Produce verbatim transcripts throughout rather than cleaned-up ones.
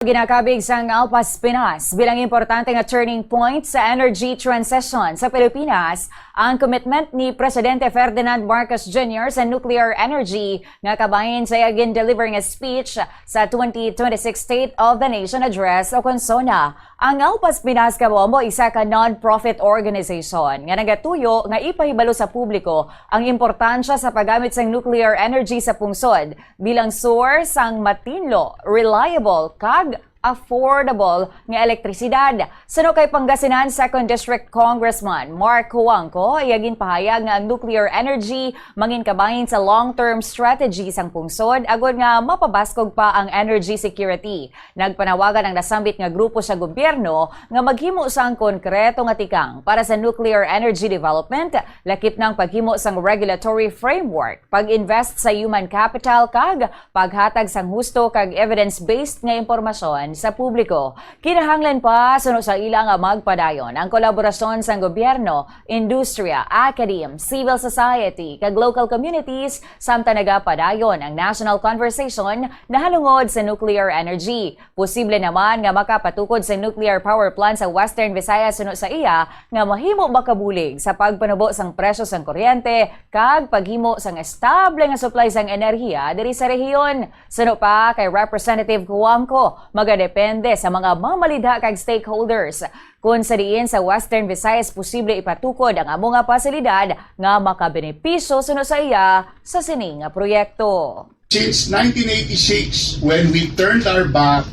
Ginakabig sang Alpas Pinas bilang importante nga turning point sa energy transition sa Pilipinas ang commitment ni Presidente Ferdinand Marcos Junior sa nuclear energy nga kabahin sa iya gin-deliver nga speech sa twenty twenty-six State of the Nation Address o kon SONA. Ang Alpas Pinas kamo mo isa ka non-profit organization nga nagatuyo nga ipahibalo sa publiko ang importansya sa paggamit sang nuclear energy sa pungsod bilang source sang matinlo, reliable, kag affordable nga elektrisidad. Suno kay Pangasinan Second District Congressman Mark Huangco, iya ginpahayag nga ang nuclear energy mangin kabahin sa long-term strategy sang pungsod agod nga mapabaskog pa ang energy security. Nagpanawagan ang nasambit nga grupo sa gobyerno nga maghimo sang konkreto nga tikang para sa nuclear energy development, lakip na ang paghimo sang regulatory framework, pag-invest sa human capital, kag paghatag sang husto kag evidence-based nga impormasyon sa publiko. Kinahanglan pa, suno sa ila, nga magpadayon ang kolaborasyon sang gobyerno, industriya, academe, civil society, kag local communities, samtang nagapadayon ang national conversation nahalungod sa nuclear energy. Posible naman nga makapatukod sa nuclear power plant sa Western Visayas suno sa iya nga mahimo makabulig sa pagpanubo sang presyo sang kuryente kag paghimo sang estable nga supply sang enerhiya diri sa rehiyon. Suno pa kay Representative Huangco, magadepende sa mga mamalidha kag stakeholders kon sa diin sa Western Visayas posible ipatukod ang amo nga pasilidad nga makabenepisyo suno sa iya sa sini nga proyekto. Since nineteen eighty-six, when we turned our back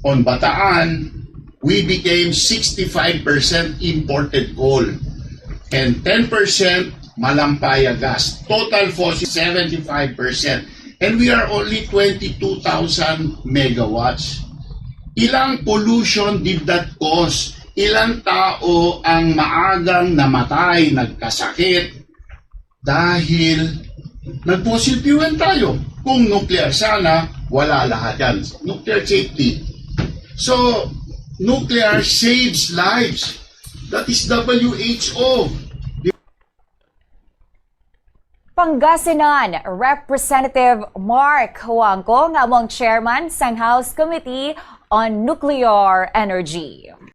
on Bataan, we became sixty-five percent imported coal and ten percent malampaya gas. Total fossil, seventy-five percent. And we are only twenty-two thousand megawatts. Ilang pollution did that cause? Ilang tao ang maagang namatay, nagkasakit, dahil nag-fossil fuel tayo. Kung nuclear sana, wala lahat yan. Nuclear safety. So, nuclear saves lives. That is W H O. Pangasinan, Representative Mark Huangco nga amo ang chairman sang House Committee on Nuclear Energy.